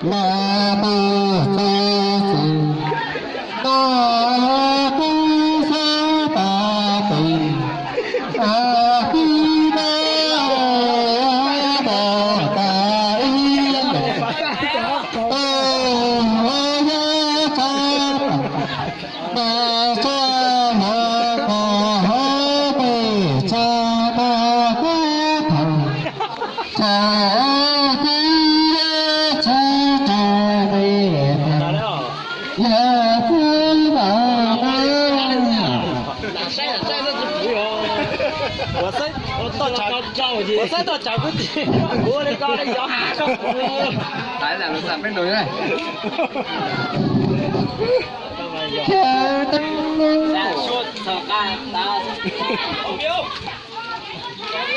Mas mus txog xwm no kuv xav tas tus a ti na mus tas ib yam tus yog tsa mas tsa los kos hauv pes tsa tas kuv thaum tsa ti tsa rau pes yog kuv los na.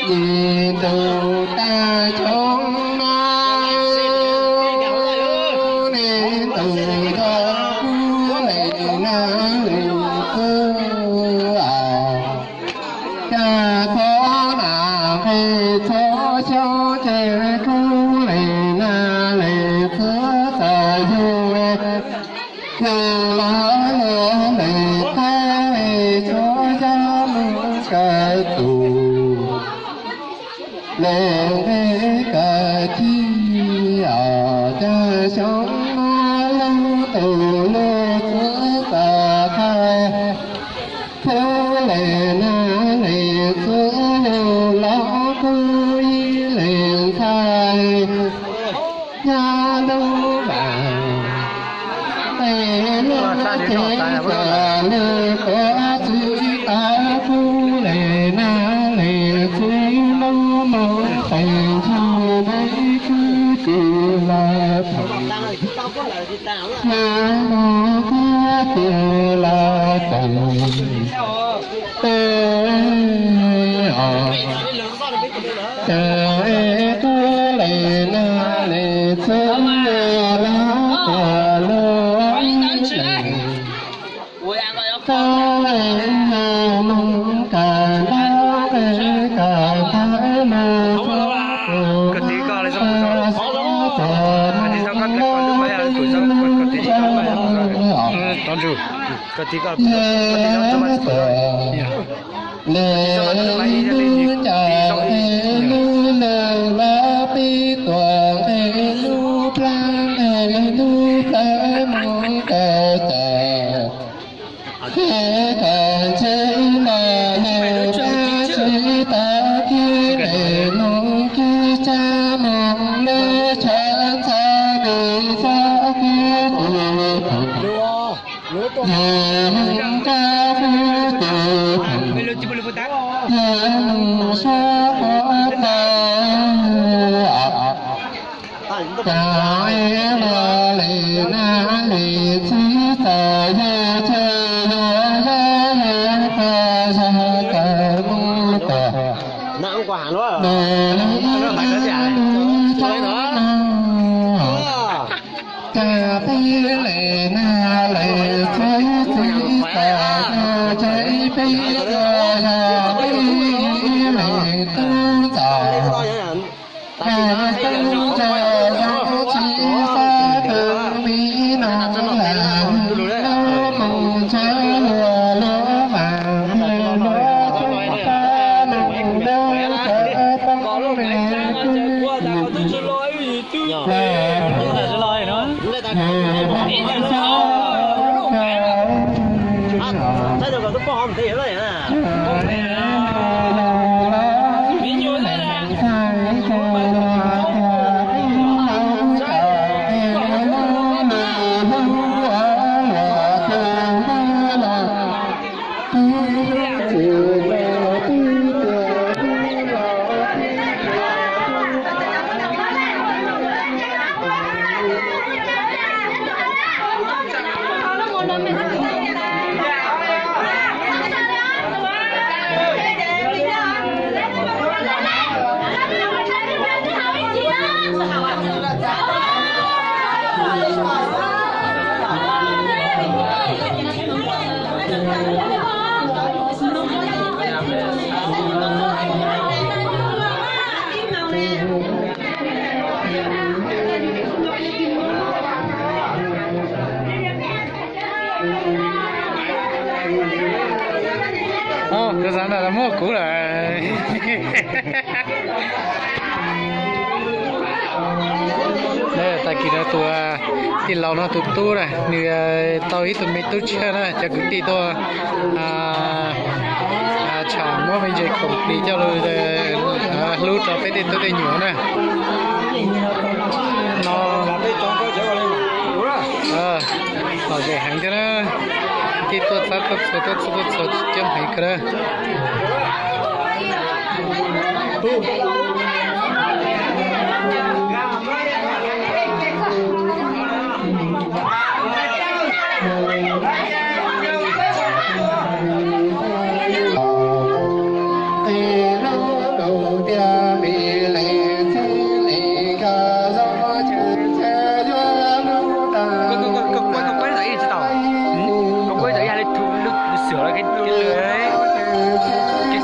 Nim tus tag xyoo no, nim tus yog kuv li na li xwb. Cas txhob nam nqi txhob xyoob ces kuv li na li xwb txawm yug yug los yog li qab txhob xyoob mus kawg tus li nqi kawg ci os cas xyoo no lub tus lub xwb txawm qhai kuv li na li xwb yug los kuv ib leeg ntxhais nyob lub vas es lub cev txawm li quav txwv tas kuv li na li xwb lub mus qee ntxhais neb kuj tsis los thaum nyob mus kuv tsis los thaum tes os. Ces kuv li na li xwb los kuv lub tus li mus kawm ntawv kawm ntawv mus txog tus xav txog tus li mus li li cas es lub neej lub pib tuam nqe lub plab nqe lub plab mus kawm cas es kawm ntshe los nws dab tsi tas kiag es mus kiag tsab mus neb tshav ntxhais nws txhob kiag tus yog mus kab kiag tus yog mus sab qhov tau Cas es los li na li txwv txawm yog txhua yog yog yog txhua yog txawm mus tuam nws li na li txwv no. Cas peb li na li txwv txwv txawm yog tsev peb txhua yog peb li tub txawm Tub tsa zoo tsis xav kawm mi no lam lub mus tsa luag lub mas luag tub tsa nus dawb tawv poob li kuj Xav na, muaj kuv lawm. Tag kis no tus tij laug no tus tub na, nws tau ib tug me tub tshiab na, cov kwv tij tuaj tsham muab me ntses khoom plig coj los hlub rau peb tej tub tej nyuam na. No lom zem heev thiab na, tej tuaj txhua tuaj txhua tuaj txhua tuaj txhua coob heev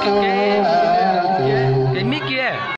kawg na.